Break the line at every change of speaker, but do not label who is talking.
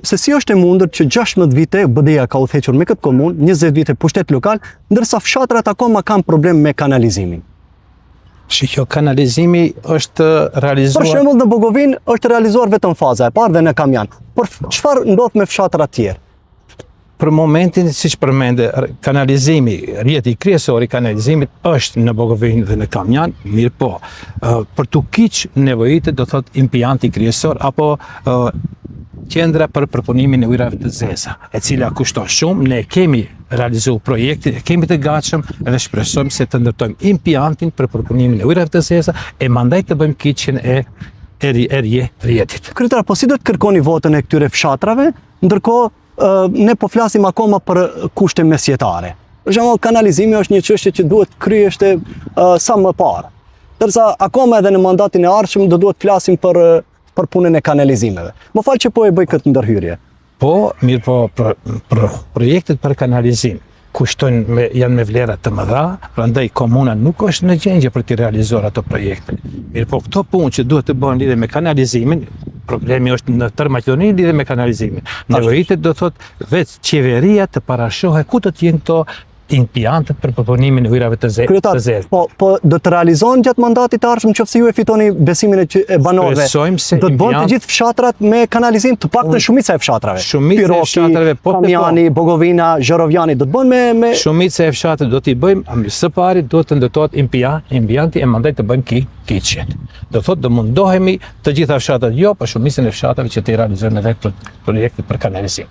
Se si është e mundur që 16 vite BDI-ja ka udhëhequr me këtë komunë, 20 vite pushtet lokal, ndërsa fshatrat akoma kanë problem me kanalizimin.
Shiko, kanalizimi është realizuar...
Për shembull në Bogovinë është realizuar vetëm faza e parë dhe në Kamjan. Por çfarë ndodh me fshatrat tjerë?
Për momentin, siç përmende, kanalizimi, rrjeti kryesor i kanalizimit është në Bogovinë dhe në Kamjan, mirëpo, për t'u kiç nevojitet do thot impianti kryesor apo qendra për përpunimin e ujërave të zeza, e cila kushton shumë, ne kemi realizu projektin, e kemi të gatshëm dhe shpresojmë se të ndërtojmë impiantin për përpunimin e ujërave të zeza e mandej të bëjmë kiçin e e e rrjetit.
Kryetar, po si do të kërkoni votën e këtyre fshatrave, Ndërkohë, ne po flasim akoma për kushte mesjetare. Për shembull, kanalizimi është një çështje që duhet kryheshte sa më parë. Ndërsa akoma edhe në mandatin e ardhshëm do duhet flasim për për punën e kanalizimeve. Më fal që po e bëj këtë ndërhyrje.
Po, mirëpo, për, për projektet për kanalizim, kushtojnë me, janë me vlera të mëdha, prandaj komuna nuk është në gjendje për t'i realizuar ato projekte. Mirëpo këto punë që duhet të bëhen lidhje me kanalizimin, problemi është në tërë Maqedoninë lidhje me kanalizimin. Nevojitet do thotë vetë qeveria të parashohë ku do të jenë këto impiantet për përpunimin e ujërave të zezë.
Kryetar, po po do të realizohen gjatë mandatit të ardhshëm nëse ju e fitoni besimin e, e banorëve.
Shpresojmë se
do të bëhen të gjithë fshatrat me kanalizim, të paktën shumica e fshatrave.
Shumica e fshatrave
po po. Kamjani, Bogovina, Zhorovjani do të bëhen me me
Shumica e fshatrave do t'i bëjmë, ama së pari duhet të ndërtohet impiant, impianti e mandej të bëjmë ki kiçin. Do thotë do mundohemi të gjitha fshatrat jo, por shumicën e fshatrave që t'i realizojmë edhe projektet për kanalizim.